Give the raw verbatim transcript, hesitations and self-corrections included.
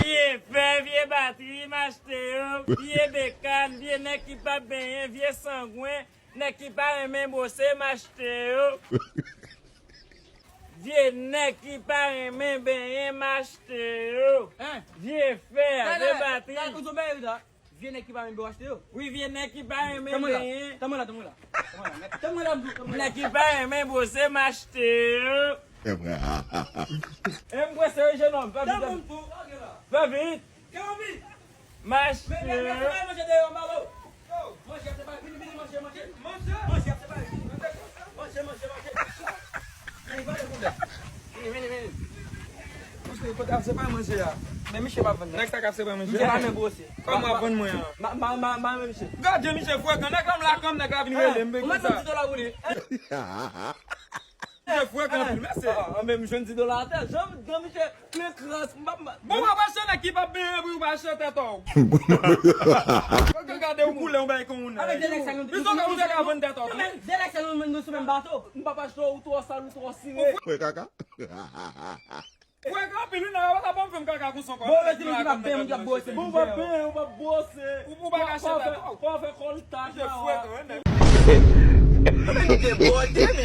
Vye fè, vye batri, m achte yo. Vye bekan, vye nèg ki p ap benyen, vye sangwen, nèg ki pa renmen bwose, m achte yo. Vye nèg ki pa renmen benyen, m achte yo. Vye fè, vye batri. Vye nèg ki pa renmen bwose, m achte yo. Wi, vye nèg ki pa renmen benyen. Tanmen la, tanmen la. Tanmen la, m di w, tanmen la. Nèg ki pa renmen bwose, m achte yo. E m prese wi, jenòm. Fè vit. Fè vit. M achte yo. Manje, manje, manje. Manje, manje, manje. Vini, vini, vini. Misye, kote ap separe manje a? Men misye pa vann nan. Nèg sa k ap separe manje a? Misye pa men bwose. Kòman w ap vann mwen an? Ma, ma, ma, ma, men misye. Gade misye frekan. Nèg la m lakòm, nèg la vin rele m, men konsa. Ou mèt ban m di dola pou li. Misye frekan anpil, mesye. Ah, men m jwenn di dola atè. Jan, jan misye plen kras, m pa, m pa. Bon, w ap achte nèg ki p ap benyen pou w pa achte tèt ou. Gade ou koulè yon bagay kon yon nèg. Avèk de nèg sa nou, nou, nou, nou, nou, de nèg sa nou, nou sou menm bato. M p ap achte w, ou twò sal, ou twò sire. Frekan anpil, wi, nan, pa ta ban m fè m kaka konsa ankò. Bon, rete moun ki p ap benyen, moun ki ap bwose. Bon, w p ap benyen, w p ap bwose. Ou, ou pa ka achte tèt ou. Fò w fè kò l tak la. Misye frekan, wi, nèg.